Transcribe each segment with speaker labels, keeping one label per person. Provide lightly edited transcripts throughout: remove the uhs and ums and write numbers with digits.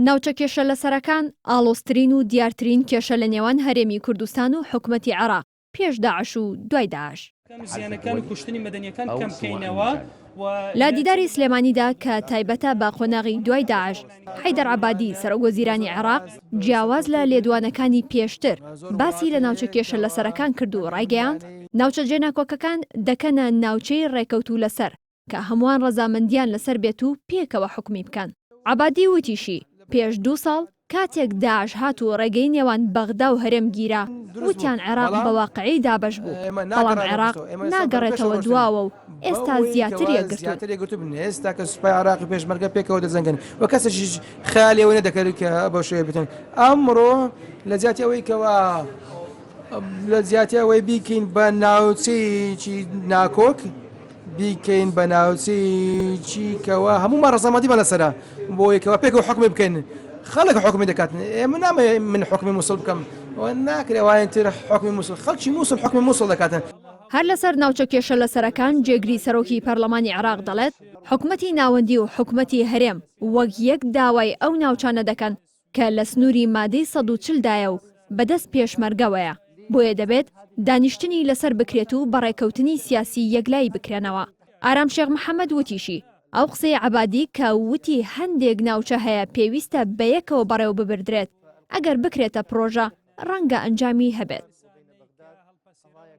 Speaker 1: ناوچە کێشەلەسەرەکان، ئاڵۆزترین و دیارترین کێشە لە نێوان هەرێمی کوردستان و حکومەتی عێراق پێش داعش و دوای داعش. لە دیداری سلێمانیدا کە تایبەتە بە قۆناغی دوای داعش، حەیدەر عەبادی، سەرۆکوەزیرانی عێراق، جیاواز لە لێدوانەکانی پێشتر، باسی لە ناوچە کێشەلەسەرەکان کرد و ڕایگەیاند، ناوچە جێناکۆکەکان دەکەنە ناوچەی ڕێکەوتوولەسەر، کە هەمووان ڕەزامەندییان لەسەر بێت و پێکەوە حوکمی بکەن. عەبادی وتیشی، پێش دوو ساڵ کاتێک داعش هات و ڕێگەی نێوان بەغدا و هەرێم گیرا، وتیان عێراق بە واقعی دابەش بوو، بەڵام عێراق ناگەڕێتەوە دواوە و ئێستا زیاتر یەکگرتوون.
Speaker 2: بیکەین بە ناوچەیەکی کەوا هەموومان ڕەزامەندیمان لەسەرە بۆ ئەوەی کەوا پێکەوە حوکمی بکەین خەڵک حوکمی دەکات ئێمە نامەوێ من حوکمی موسڵ بکەم و ناکرێ ئەوانی تر حوکمی موسڵ خەڵکی موسڵ حوکمی موسڵ دەکاتن.
Speaker 1: هەر لەسەر ناوچە کێشە لەسەرەکان جێگری سەرۆکی پەرلەمانی عێراق دەڵێت، حکومەتی ناوەندی و حکومەتی هەرێم وەک یەک داوای ئەو ناوچانە دەکەن کە لە سنووری مادەی 140 دایە و بەدەست پێشمەرگەوەیە، بۆیە دەبێت دانیشتنی لەسەر بکرێت و بە ڕێککەوتنی سیاسی یەکلایی بکرێنەوە. ئارام شێخ محەمەد وتیشی، ئەو قسەی عەبادی کە وتی هەندێک ناوچە هەیە پێویستە بەیەکەوە بەڕێوەببردرێت، ئەگەر بکرێتە پڕۆژە ڕەنگە ئەنجامی هەبێت.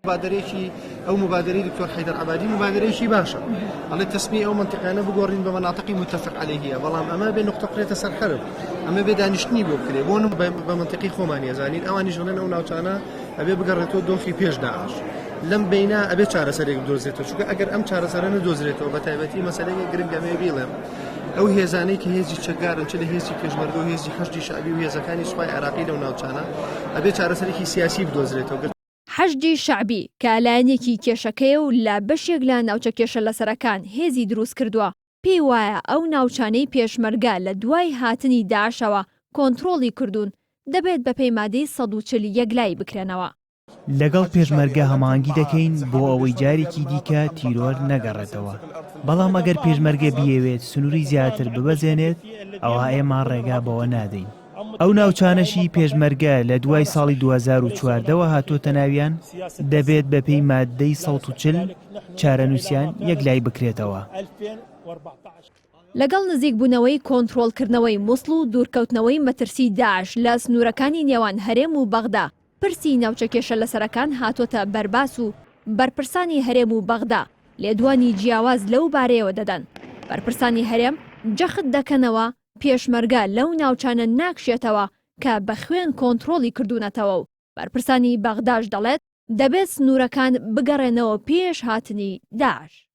Speaker 3: مبادەرەیەکی ئەو مبادەرەی دکتۆر حەیدەر عەبادی مبادەرەیەکی باشە ئەڵێ تەسمی ئەو منتیقانە بگۆڕین بە مەناتقی متفق عەلەیهیە بەڵام ئەمە بێ نقطە بخرێتە سەر حەرف ئەمە بێ دانیشتنی بۆ بکرێ بۆ بە منتیقی خۆمانی ئەزانین ئەوانیش دەڵێن ئەو ناوچانە ئەبێ بگەڕێتەوە دۆخی پێش داعش لەم بینە ئەبێ چارەسەرێک بدۆزێتەوە چونکە ئەگەر ئەم چارەسەرە نەدۆزرێتەوە بە تایبەتی مەسەلەیەک گرنگە ئەمەوێ بیڵێم ئەو هێزانەی کە هێزی چەکدارن چ لە هێزی پێشمەرگە و هێزی حەشدی شەعبی و هێزەکانی سوپای عێراقی لەو ناوچانە ئەبێ چارەسەرێکی سیاسی بدۆزرێتەوە.
Speaker 1: حەشدی شەعبی کە لایەنێکی کێشەکەیە و لە بەشێک لە ناوچە کێشەلەسەرەکان هێزی دروستکردووە، پێی وایە ئەو ناوچانەی پێشمەرگە لە دوای هاتنی داعشەوە کۆنترۆڵی کردوون، دەبێت بەپێی مادەی 140 یەکلایی بکرێنەوە.
Speaker 4: لەگەڵ پێشمەرگە هەماهەنگی دەکەین بۆ ئەوەی جارێکی دیکە تیرۆر نەگەڕێتەوە، بەڵام ئەگەر پێشمەرگە بیەوێت سنووری زیاتر ببەزێنێت، ئەوا ئێمە ڕێگا بەوە نادەین. ئەو ناوچانەشی پێشمەرگە لە دوای ساڵی 2014 وە هاتۆتە ناویان، دەبێت بەپێی ماددەی 140 چارەنووسیان یەکلایی بکرێتەوە.
Speaker 1: لەگەڵ نزیکبوونەوەی کۆنترۆڵکردنەوەی موسڵ و دوورکەوتنەوەی مەترسی داعش لە سنوورەکانی نێوان هەرێم و بەغدا، پرسی ناوچە کێشەلەسەرەکان هاتۆتە بەرباس و بەرپرسانی هەرێم و بەغدا لێدوانی جیاواز لەو بارەیەوە دەدەن. بەرپرسانی هەرێم جەخت دەکەنەوە، پێشمەرگە لەو ناوچانە ناکشێتەوە کە بە خوێن کۆنترۆڵی کردوونەتەوە و بەرپرسانی بەغداش دەڵێت، دەبێت سنوورەکان بگەڕێنەوە پێش هاتنی داعش.